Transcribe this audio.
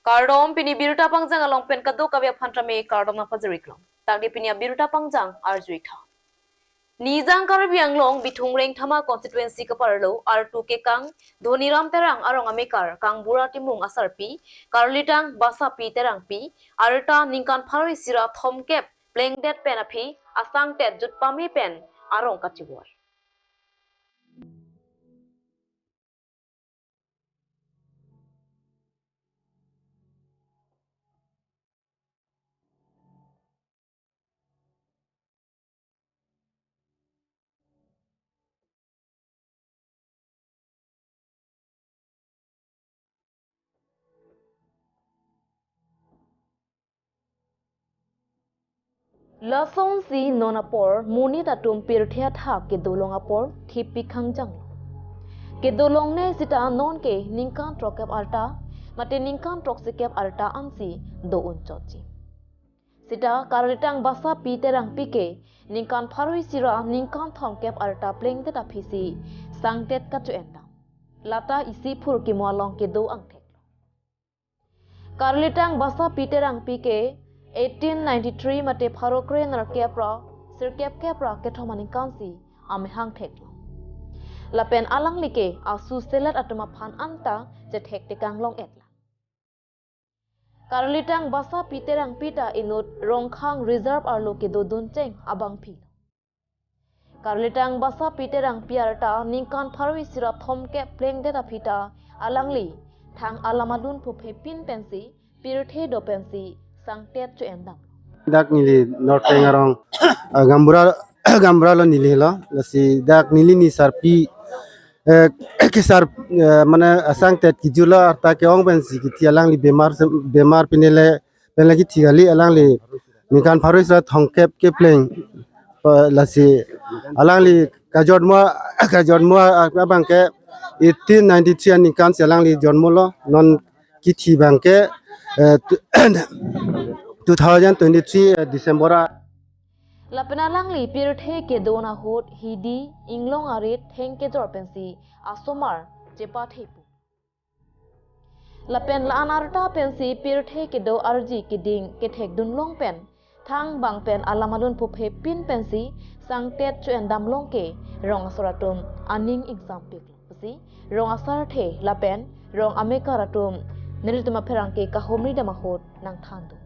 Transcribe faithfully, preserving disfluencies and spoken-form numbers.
Kardom, pini abirta pangjang along pen kadokave aphan tame kardom nangpajir-ik long. Tangte pini abirta pangjang arju-ik tha. Nijang Karbi Anglong Bithung Rengthama constituency kaparlo artu kekang Dhoniram Terang arong amekar Kangbura Timung asarpi Karlitang Basapi Terangpi arta ningkan pharo isi ra thomkep plengdet pen aphi asangtet jut pame pen arong kachibor. Lasonsi non apor monit atum pirthe athak kedolong apor thipik hangjang. Kedolongne seta nonke ningkan throkkep arta mate ningkan throksikep arta ansi do-un chotji. Seta Karlitang Basapi Terangpi ke ningkan pharo isi ra ningkan thomkep arta plengdet aphisi sangtet kacho-endam. Lata isi phurkimo along kedo angthek. Karlitang Basapi Terangpi ke eighteen ninety-three mate pharo kre nerkep ra sirkep kep ra kethom aningkansi amahang thek. Lapen alangli ke asu selet atum aphan anta chethek tekang long-et lang. Karlitang Basapi Terangpi ta inut Rongkhang Reserve arlo kedodun cheng abangpi. Karlitang Basapi Terangpi arta ningkan pharo isi ra thomkep plengdet aphi ta alangli thang alam alun phuphepin pensi pirthe do pensi sangtet cho-endam. Dak neli North Peng arong, ah, Kangbura, Kangbura lo neli lo, lasi dak neli ni sarpi, eh, kesar, eh, mane asangtet kejutlo arta ke-ong pensi kithi alangli bemar se-, bemar pinele pen lagi thi kali alangli ningkan pharo isi ra thomkep kepleng, pa lasi alangli kajotmo, kajotmo abangke eighteen ninety-three aningkansi alangli jotmolo, non kithi abangke, eh, two thousand twenty-three, eh, December a. Lapen alangli pirthe kedon ahut hidi inglong arit theng kejor pensi asomar chepathepo. Lapen la-an arta pensi pirthe kedo arji keding kethekdun long pen thang bang pen alam alun phuphepin pensi sangtet cho-endam long ke rong asor atum aning ingsampik pusi rong asarthe lapen rong amekar atum nelitum apherangke kahumri dam ahut nangthandun.